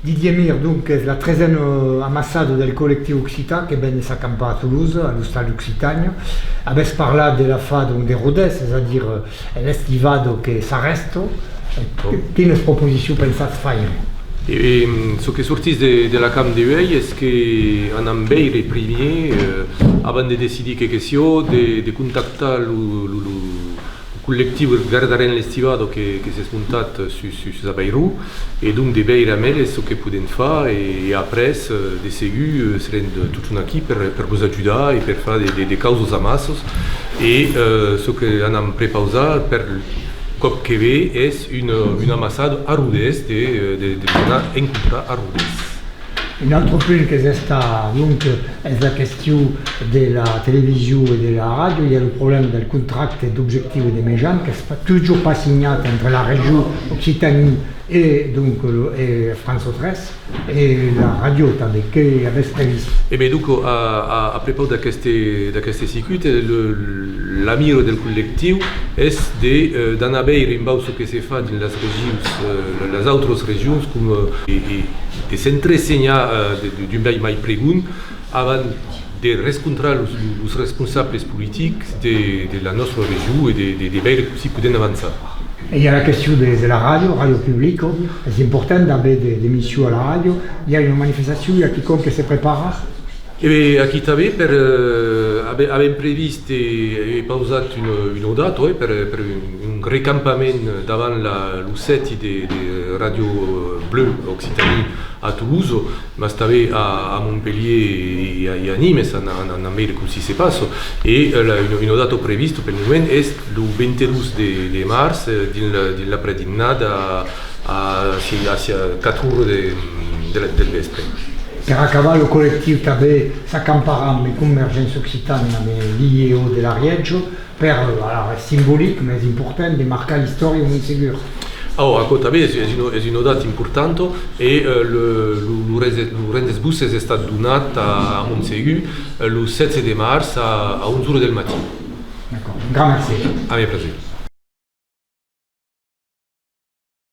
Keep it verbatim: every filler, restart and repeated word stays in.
Didier Mir, donc, es la tresena amassada del collectiu occitan que ven de s'acampar a Tolosa, a l'Ostal d'Occitània. Avètz parlat de l'afar, donc, de Rodés, es a dire, eh, l'estivada que s'arrèsta. Bon. Quinas proposicions pensatz faire? E, e, çò que sortís de, de l'acamp de uèi es que anam veire primièr, eh, avant de decidir qué que siá, de, de contactar lo, lo, lo, lo collectiu Gardarem l'Estivada que, que s'es montat sus, sus Avairon, e donc de veire amb eles çò que podèm far, e, e après, eh, de segur, eh, serem de, totjorn aquí per, per vos ajudar e per far de, de, de causas amassas, e, eh, çò que anam prepausar per còp que ve es una, una amassada a Rodés, de, eh, de, de nos anar encontrar a Rodés. Un autre punt qu'es estat, donc, es la question de la television e de la ràdio. I a lo problèma del contracte d'objectiu e de mejan qu'es pas, totjorn pas signat entre la region Occitanie e, donc, lo, e France Trois, e la ràdio tanben. Qué avètz previst? E ben, donc, a, a, a prepaus d'aqueste, d'aqueste circuit, eh, le, la mira del collectiu es de, eh, d'anar veire un pauc çò que se fa dins las regions, eh, las autras regions, coma, eh, e, e de s'entresenhar, eh, de, de, d'un biais mai pregond, avant de rescontrar los, los responsables politics de, de la nòstra region e de, de, de veire cossí podèm avançar. E i a la question de, de la ràdio, ràdio publica. Es important d'aver de, d'emissions a la ràdio. I a una manifestacion, i a quicòm que se prepara? E ben, aquí tanben, per, eh, ave-, avèm previst e, e pausat una, una data, eh, per, per un, un recampament davant la, lo sèti de, de Ràdio Bleu Occitanie a Tolosa, mas tanben a, a Montpelhièr e a, e a Nimes, an, an, anam veire cossí se passa. E, eh, la, una, una data prevista pel moment es lo vint-e-dos de, de març, eh, dins la, dins l'après-dinada a, a, si, a, si, a quatre oras de, de la, del vèspre. Per acabar, lo collectiu tanben s'acamparà amb Convergéncia Occitana, amb l'I E O de l'Arièja, per, eh, alara, es simbolic, mas es important, de marcar l'istòria a Montsegur. Oh, aquò tanben es, es una, es una data importanta, e, eh, lo, lo, lo res-, lo rendètz-vos es estat donat a, a Montsegur, eh, lo setze de març a, a onze oras del matin. D'acòrd. Un grand mercé. Amb plaser.